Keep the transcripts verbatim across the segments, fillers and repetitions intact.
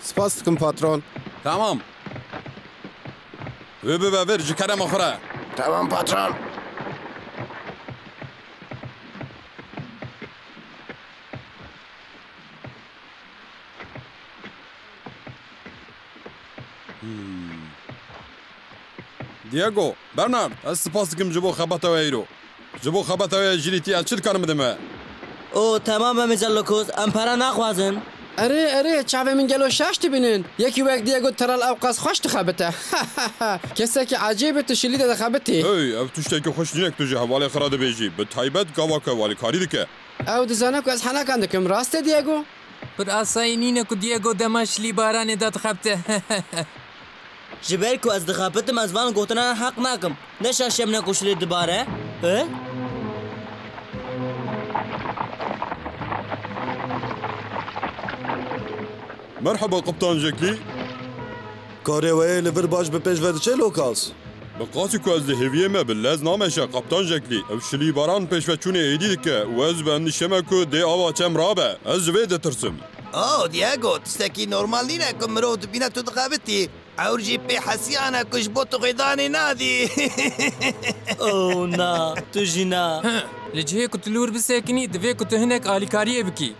Spas dikim, patron. Tamam. Wê bibe vir ji kerema xwe re. Tamam, patron. Hmm. Diego, Bernard, ez spas dikim ji bo xebata we îro. Ji bo xebata we jî dîtî ez çi dikarim bidim we? O, temam e, Micel Lukos, em pere naxwazin. Erê, erê, çavê min gelo şaş dibînin. Yekî wek Diego teral ewqas xweş dixebite. Kesekî ecêb e, tu şilî de dixebitî. Hey, ev tiştekî xweş nîne ku tu ji hevalê xwe re dibêjî. Bi taybet gava ku alîkarî dike. Ew dizane ku ez henekan dikim, rast e, Diego? Pir asayî nîne ku Diego dema şilîbaranê de dixebite. Ji ber ku ez dixebitim, ez van gotinan heq nakim. Ne şaş em ne ku şilî dibare. He? Merhaba, Kaptan Jekli. Karê we yê li vir baş bi pêş ve diçe, Lukas? Bi qasî ku ez li hêviyê me bi lez nameşe, Kaptan Jekli. Ev şilîbaran pêşveçûnê êdî dike û ez bi endîşe me ku dê ava çem rabe. Ez ji vê ditirsim. Oh, Diego, tiştekî normal nîne ku mirov dibîne tu dixebitî. Ewr jî pê hesiyane ku ji bo tu xwêdanê nadî. Oh, na, tu jî na. Li cihê ku tu li wir bisekinî, divê ku tu hinek alîkariyê bikî.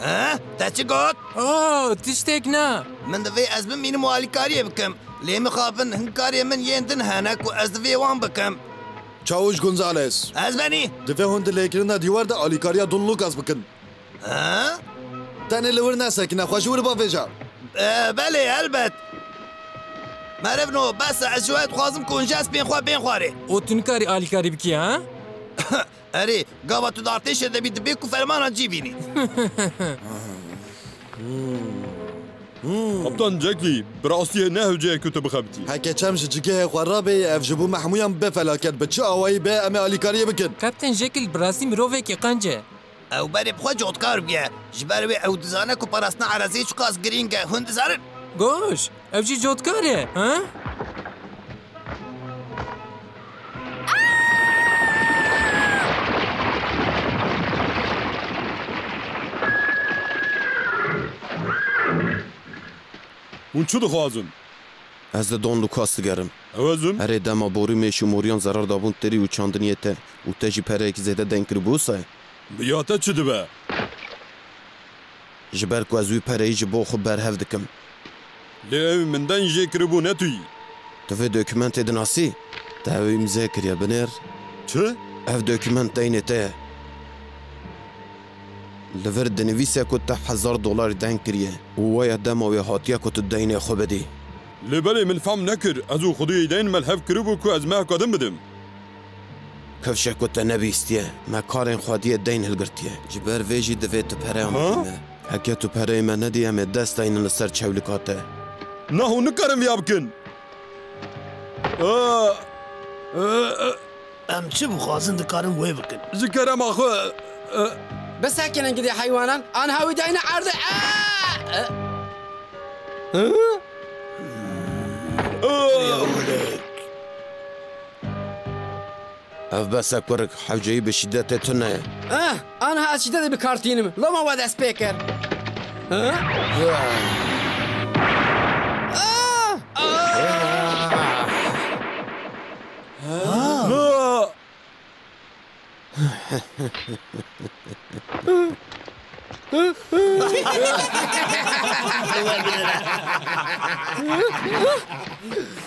He? Te çi got? Oh, tiştek na. Min divê ez bimînim û alîkariyê bikim. Lê mixabin hin karê min yên din hene ku ez divê wan bikim. Çawiş Gonzales. Ez benî. Divê hûn di lêkirina dîwar de alîkariya Don Lucas bikin. He? Tenê li wir nesekine, xwe ji wir bavêje. E, belê, helbet. Merivno, bes e, ez ji we dixwazim ku hûn ji hespên xwe bên xwarê. Û tu nikarî alîkarî bikî, ha? Erê, gava tu di artêşê de bî, dibê ku fermana cî bînî. Kaptan Jekli, bi rastî ne hewce ye ku tu bixebitî. Heke çem ji cigihê xwe rabê, ev ji bo me hemûyan bê felaket, bi çi awayî bê, em ê alîkariyê bikin. Kaptan Jekil bi rastî mirovekî qenc e. Ew berê bi xwe cotkar bûye. Ji ber wê ew dizane ku parastina erezê çiqas girîng e. Hûn dizanin? Goş, ew jî cotkar e, ha? Hûn çi dixwazin? Ez li Don Lucas digerim. Ew ez im? Erê, dema borî mêş û moriyan zerar dabûn tirî û çandiniyê te û te jî pereyekî zêde deyn kiribû, wisa ye? Ya te çi dibe? Ji ber ku ez wî pereyî ji bo xwe berhev dikim. Lê ew min deyn jê kiribû, ne tu yî. Tu vê dokumentê dinasî? Te ew îmze kiriye, binêr. Çi? Ev dokument deynê te ye. Li vir dinivîse ku te hezar dolarî deng kiriye û waya dema wê hatiye ku tu deynê xwe bidî. Lê belê min fehm nekir, ez û Xwediyê deyn me li hev kiribû ku ez mehka din bidim. Kifşe ku te nebîstiye, me karên xwediyê deyn hilgirtiye. Ji ber vê jî divê tu pereya me Ha? bidî me. Heke tu pereyê me nedî, em ê dest deynin li ser çewlika te. Na, hûn nikarin viya bikin. Aa! Aa! Em çi bixwazin dikarin wê bikin. Ji kerema xwe, e, Bisekinin gidê heywanan, anha wî dayne erdê. Ah! Hı? Ah! Ev bes e kurik, hewceyî bi şîdetê tune ye. Ah! Anha ez şîdetê bi kar tînim. Loma we dest pê kir. Hı? Ah! Ah! Ah!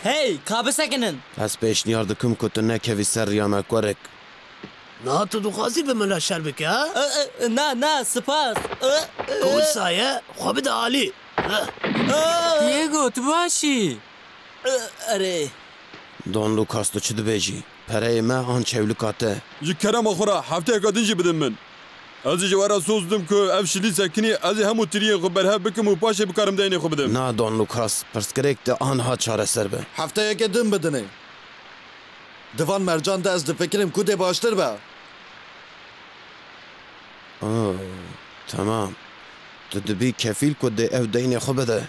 Hey, ka bisekinin. Ez pêşniyar dikim ku tu nekevî ser riya me, kurik. Niha tu dixwazî bi min re şer bike, ha? E, e, na, na, spas. E, e. Wisa ye, xwe bide alî. E. E. Diego, tu baş î? E, erê. Don Lucas, tu çi dibêjî? Pereyê me an çewlika te? Ji kerema xwe re hefteyeka din jî bidin min. Ez ê ji we re soz bidim ku ev şilî sekinî, ez ê hemû tiriyên xwe berhev bikim û paşê bikarim deynê xwe bidim. Na Don Lucas, pirsgirêk te anha çareser be. Hefteyeke din bidinê. Di van mercan de ez difikirim ku dê baştir be. Oh, temam. Tu dibî kefîl ku dê ew deynê xwe bide.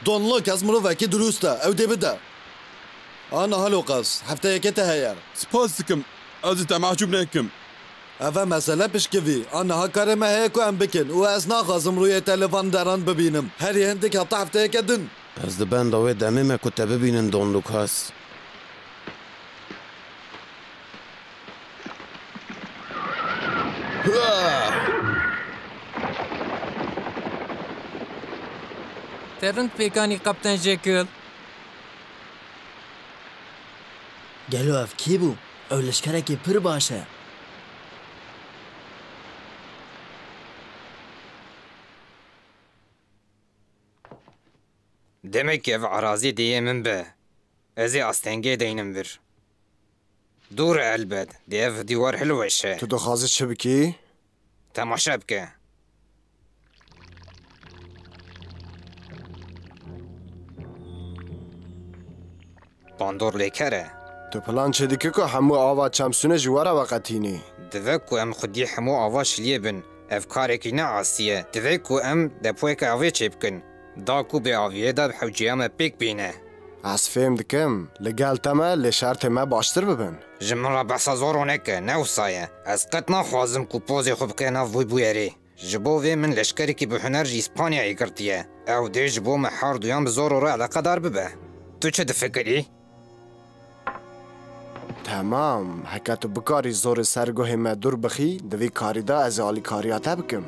Don Lucas mirovekî dirûst e, ew dê bide. Ana Lucas, hefteyeke te heye. Spas dikim. Ez ê te mehcûb nekim. Ev e mesele pişkivî. A niha karê me heye ku em bikin û ez naxwazim rûyê te li van deran bibînim. Herî hindik heta hefteyeke din. Ez di benda wê demê me ku te bibînim, Don Lucas. Te rind pêk anî, Kaptan Jekyll. Gelo ev kî bû? Ew leşkerekî pir baş e. Demek ev erazî dê yê min be. Ez ê astengê deynim vir. Dûr e elbet. Dê ev dîwar hilweşe. Tu dixwazî çi bikî? Temaşe bike. Bandor lêker e. Tu plan çêdikî ku hemû ava Çemsûnê ji we re veqetînî? Divê ku em xwedî hemû ava şiliyê bin. Ev karekî ne asî ye. Divê ku em depoyeke avê çêbikin. Da ku bê aviyê de bi hewcêya me pêk bîne. Ez fêm dikim. Li gel te me, lê şertê me baştir bibin. Ji min re behsa Zoro neke, ne wisa ye. Ez qet naxwazim ku pozê xwe bike nav wî bûyerê. Ji bo vê min leşkerekî bi huner ji Îspanyayê girtiye. Ew dê ji bo me herduyan bi Zoro re eleqedar bibe. Tu çi difikirî? Temam, heke tu bikarî Zoroyê ser guhê me dûr bixî, di vî karî de ez ê alîkariya te bikim.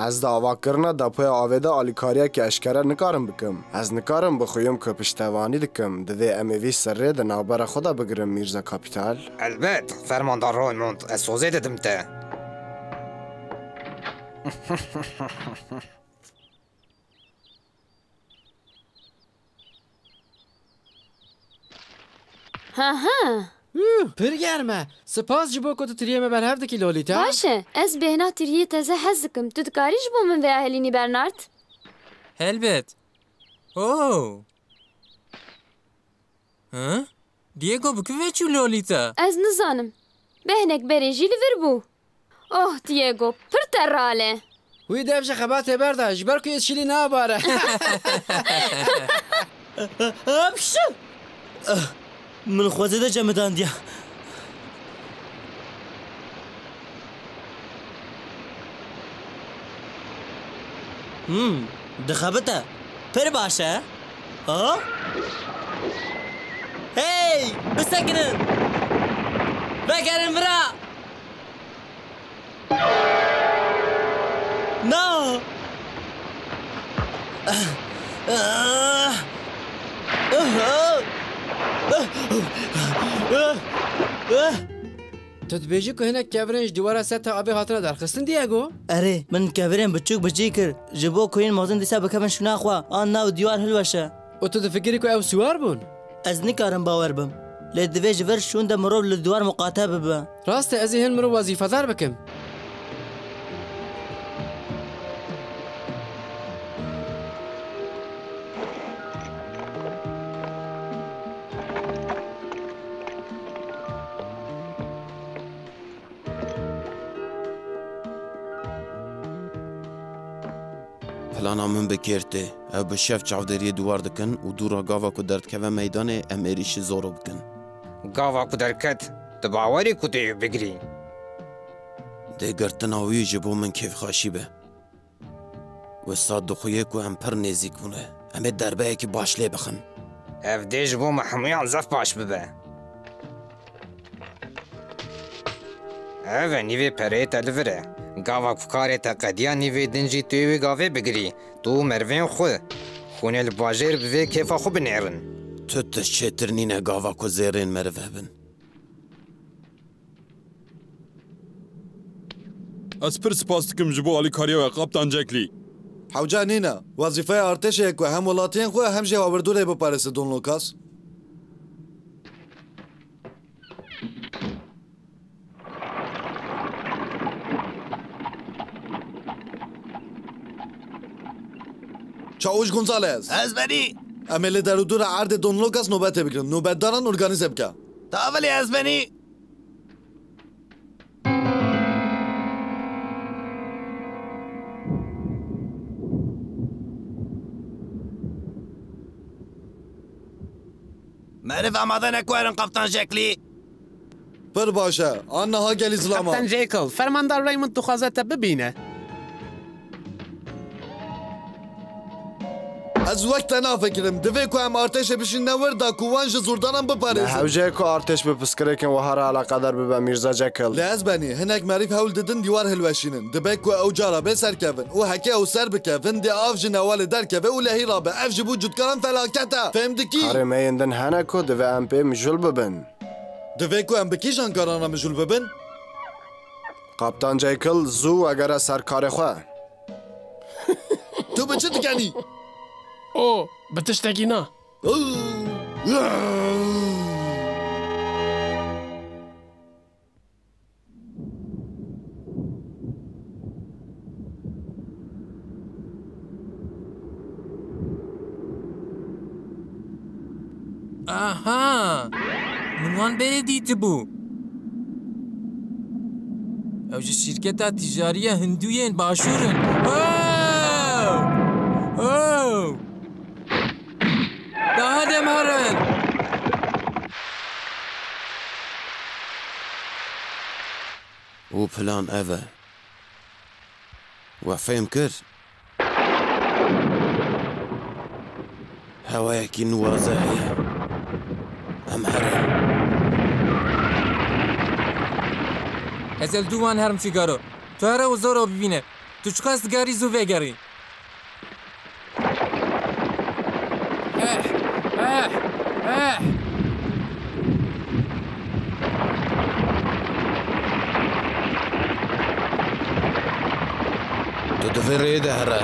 Ez di avakirina depoya avê de alîkariyekî eşkere nikarim bikim. Ez nikarim bixuyim ku piştevanî dikim. Divê em ê vî sirrê di navbera xwe de bigirin, Mîrza Kapîtal. Elbet, Fermandar Raymond, ez sozê didim te. Ha ha. Huh, pir germ e. Spas ji bo ku tu tiriyê me berhev dikî, Lolita. Baş e. Ez bêhna tiriyê teze hez dikim. Tu dikarî ji bo min vê ahelînî bernard? Helbet. Oh. Hı? Diego bi kî ve çû, Lolita? Ez nizanim. Bêhnek berê jî li vir bû. Oh Diego, pir teral e. Wî dev ji xebatê berda, ji ber ku yê şilî nabare. Hapşu! Min xwe zêde cemidandiye. Hmm, dixebite. Pir baş e. Ha? Hey, bisekinin. Vegerin vira. Na. Tu dibêjî ku hinek kevirên ji dîwara seta avê hatine derxistin, Diego? Erê, min kevirên biçûk bi cî kir, ji bo ku yên mezin dîsa bikevin şûna xwe, an nav dîwar hilweşe. Û tu difikirî ku ew siwar bûn? Ez nikarim bawer bim. Lê divê ji vir şûn de mirov li dîwar miqate bibe. Rast e, ez ê hin mirov wezîfedar bikim. Plana min bi kêr tê. Ew bi şev çavdêriyê dîwar dikin û dûra gava ku derdikeve meydanê, em êrîşî Zoro bikin. Gava ku derket, tu bawerî ku dê wî bigirî? Dê girtina wî ji bo min kêfxweşî be. Wisa dixuye ku em pir nêzîk bûne. Em ê derbeyekî baş lê bixin. Ev dê ji bo me hemûyan zef baş bibe. Ev e, nîvê pereyê te li vir e. Gava ku karê te qediya, nîvê din jî tu yê wê gavê bigirî. Tu û merivên xwe. Hûn ê li bajêr bi vê kêfa xwe binêrin. Tu tişt çêtir nîne gava ku zêrên meriv hebin. Ez pir spas dikim ji bo alîkariya we, Kaptan Jack Lee. Hewce nîne. Wezîfeya artêşê ye ku hem welatiyên xwe hem jî hawirdûrê biparêze, Don Lucas. Çawûş Gonzalez. Ez benî. Em ê li derûdûra erdê Don Lucas nobetê bigirin. Nobetdaran organîze bike. Tavilê ez benî. Meriv amade ne ku herin, Kaptan Jack Lee. Pir baş e. An niha gelî zilam e. Kaptan Jekyll, Fermandar Raymond dixwaze te bibîne. Ez wek te nafikirim. Divê ku em artêşê bişînine wir da ku wan ji zûrdanan biparêzin. Ne hewce ye ku artêş bi pirsgirêkên wiha re eleqedar bibe, Mîrza Jekyll. Lê ez benî, hinek merîv hewl didin dîwar hilweşînin. Dibe ku ew cara bê serkevin û heke ew ser bike, vindê av ji newalê derkeve û lehî rabe. Ev ji bo cotkaran felaket e. Fêm dikî? Karê me yên din hene ku divê em pê mijûl bibin. Divê ku em bi kîjan karan re mijûl bibin? Kaptan Jekyll, zû wegere ser karê xwe. Tu bi çi dikenî? O, bi tiştekî na. Aha! Min wan berê dîtibû. Ew ji şîrketa tîjariya Hindû yên başûr in. Oh! Oh! Daha dem herin! Û plan ev e. We fêm kir? Hewayekî nuwaze heye. Em herin. Ez li dû wan herim, Fîgaro. Tu here û Zoro bibîne. Tu çiqas dikarî zû vegerî? Eh, eh, eh. Tu di vê rêyê de here.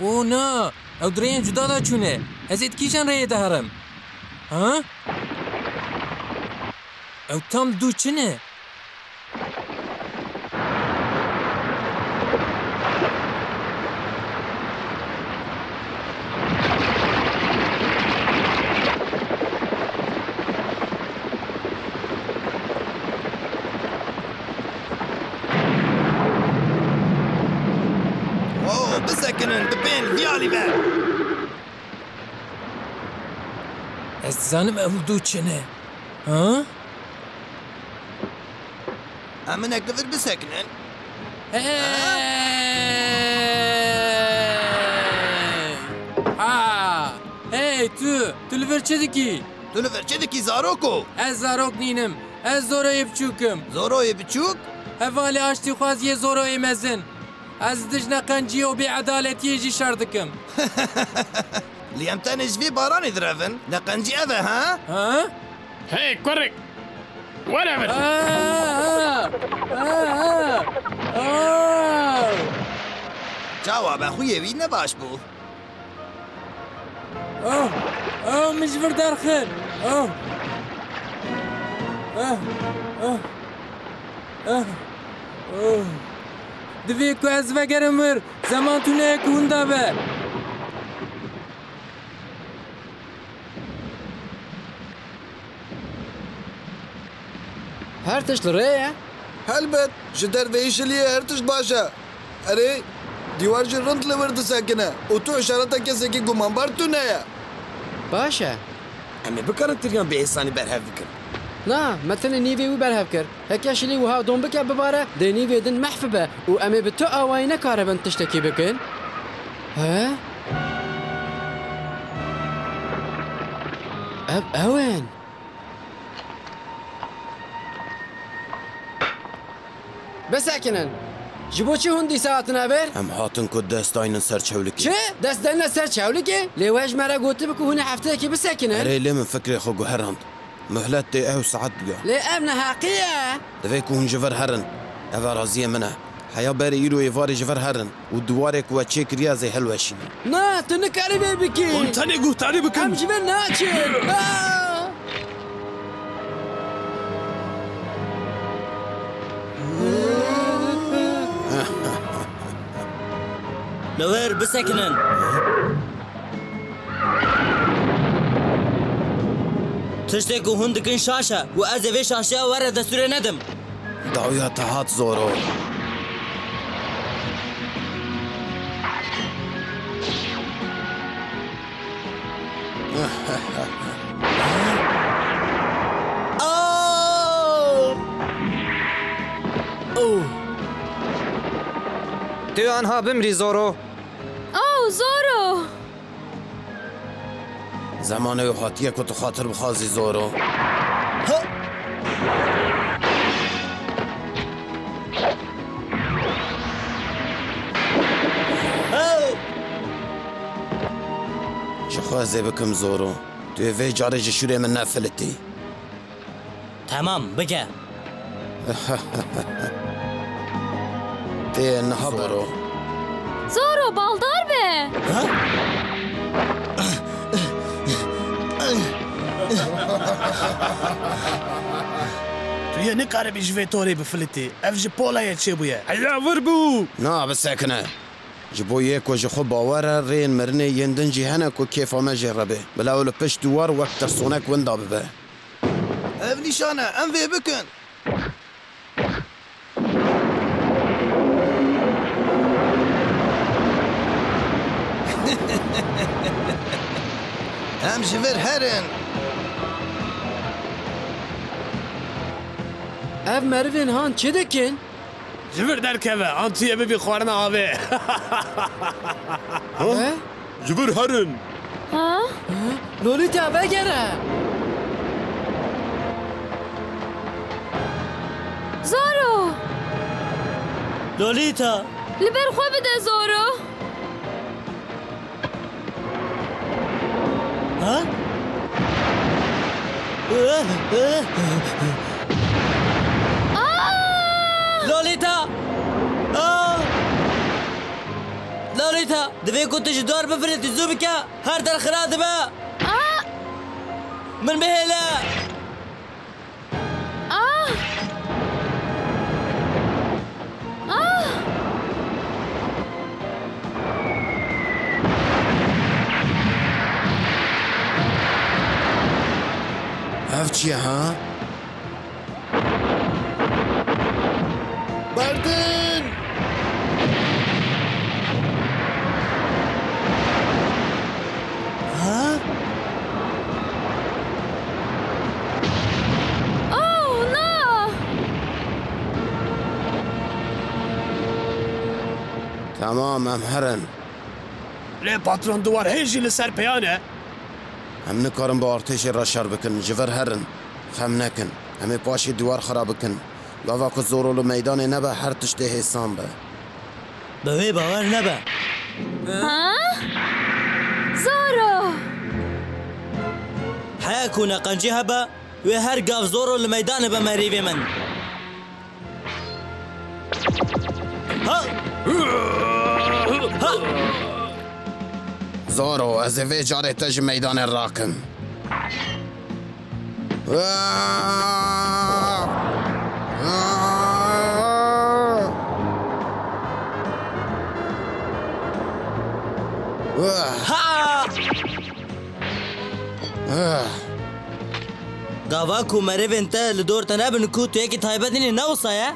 O na, ew di rêyên cuda de çûne. Ez ê di kîjan rêyê de herim? Ha? Ew tam dû çi ne? Oh, bisekinin, bibên vî alî ve. Ez dizanim ew dû çi ne. Ha? Em hinek li vir bisekinin. Hey! Ha! Hey tu! Tu li vir çi dikî? Tu li vir çi dikî, zaroko? Ez zarok nînim. Ez Zoroyê biçûk im. Zoroyê biçûk? Hevalê aştîxwaziyê Zoroyê mezin. Ez dij neqenciyê û bêedaletiyê jî şer dikim. Lê em tenê ji vê baranê direvin. Neqencî ev e, ha? Ha? Hey, kurik! Were vir! Ah! Ah! Ah! Ah! Çawa be, xuyê wî ne baş bû. Oh! Oh, min ji vir derxin! Oh! Ah! Ah! Ah! Oh! Divê ku ez vegerim wir, zeman tune ye ku winda be. Her tişt li rê ye? Helbet, ji derveyî şiliyê her tişt baş e. Erê, dîwar jî rind li wir disekine û tu îşareta kesekî gumanbar tune ye. Baş e. Em ê bikarin tiriyan bi êsanî berhev bikin. Na, me tenê nîvê wî berhev kir. Heke şilî wiha dom bike bibare, dê nîvê din mehf bibe û em ê bi tu awayî nekaribin tiştekî bikin. He? Ev ew in. Bisekinin. Ji bo çi hûn dîsa hatine vir? Em hatin ku dest daynin ser çewlikê. Çi? Dest dayne ser çewlikê? Lê we ji me re gotibû ku hûn ê hefteyekê bisekinin. Erê, lê min fikrê xwe guherand. Muhlet tê ew saet bûye. Lê ev neheqî ye. Divê ku hûn ji vir herin. Ev eraziyê min e. Heya berê îro êvarê ji vir herin û dîwarê ku we çêkiriye ez ê hilweşînim. Na, tu nikarî vê bikî. Hûn tenê guhdarî bikin. Em ji vir naçin. Ah! Li wir bisekinin. Tiştê ku hûn dikin şaş e û ez ê vê şaşiya we re destûrê nedim. Dawiya te hat, Zoro. Tu anha bimrî, Zoro. Oh, Zoro! Zemanê wê hatiye ku tu xatir bixwazî, Zoro. Ha! Ji xwe ez ê bikim, Zoro. Tu yê vê carê ji şûrê min nefilitî. Temam, bike. Tê niha biro. Zoro, baldar be. Ha? Tu yê nikaribî ji vê torê bifilitî. Ev ji polayê çêbûye. Heya vir bû. Na, bisekine. Ji bo yê ku ji xwe bawer e, rêyên mirinê yên din jî hene ku kêfa me jê re bê. Bila ew li pişt dîwar wek tirsonek winda bibe. Ev nîşan e, em vê bikin. Em ji vir herin. Ev merivên han çi dikin? Ji vir derkeve, an tu yê bibî xwarina avê. He? Ji vir herin. Ha? Lolita, vegere! Zoro! Lolita! Li ber xwe bide, Zoro! Ha? Aa! Lolita! Aa! Lolita, divê ku tu ji dor bifirî, tu zû bike. Her der xira dibe. Aa! Min bihêle. Ah! Ah! Ev çi ye, ha? Berdin! Ha? Oh, na! Tamam, em herin. Lê patron, dîwar hê jî li ser pêyan e. Em nikarin bi artêşê re şer bikin. Ji vir herin. Xem nekin. Em ê paşê dîwar xira bikin. Gava ku Zoro li meydanê nebe, her tiştê hêsan be. Bi wê bawer nebe. Ha? Zoro! Heya ku neqencî hebe, wê her gav Zoro li meydanê be merîvê min. Ha! Ha! Zoro, ez ê vê carê te ji meydanê rakim. Ha! Gava ku merivên te li dor te nebin ku tu yekî taybet nînî, ne wisa ye?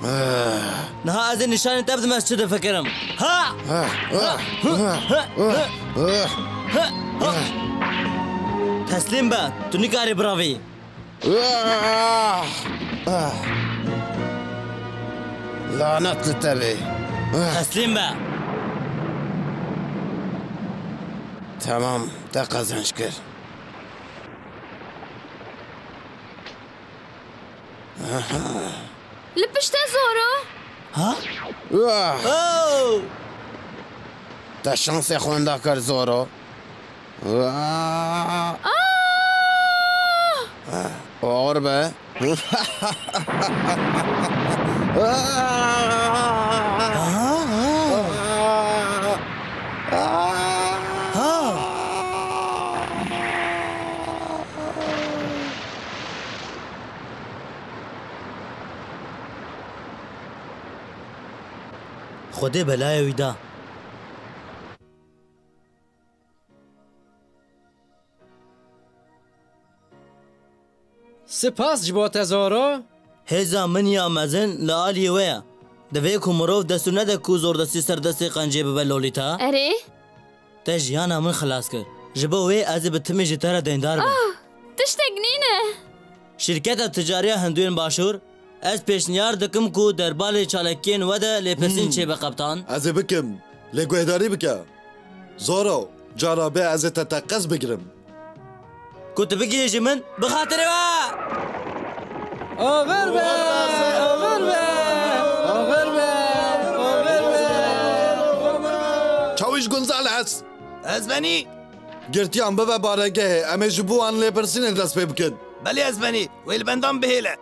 Niha ez ê nîşanî te bidim ez çi difikirim. Ha! Teslîm be, tu nikarî biravî. Lanet li te be. Teslîm be. Temam, te qezenc kir. Li pişt te, Zoro. Ha? Oh! Te şansê xwe winda kir, Zoro. Ah! Oxir be. Xwedê belayê wî da. Spas ji bo te, Zoro. Hêza min ya mezin li aliyê we ye. Divê ku mirov destû nede ku zordestî ser destê qencê bibe, Lolita. Erê? Te jiyana min xilas kir. Ji bo wê ez ê bi timî ji te re deyndar bim. Ah, tiştek nîne. Şîrketa Ticariya Hindûyên Başûr, ez pêşniyar dikim ku derbarê çalakiyên we de lêpirsîn Hmm. çêbe, qeptan. Ez ê bikim, lê guhdarî bike. Zoro, cara bê ez ê te teqez bigirim. Ku tu bigihîjî min, bi xatirê we! Oxir be! Oxir be! Oxir be! Oxir be! Çawîş Gonzales! Ezbenî! Girtiyan bibe baregehê, em ê ji bo wan lêpirsînê dest pê bikin. Belê Ezbenî, wê li bendan bihêle.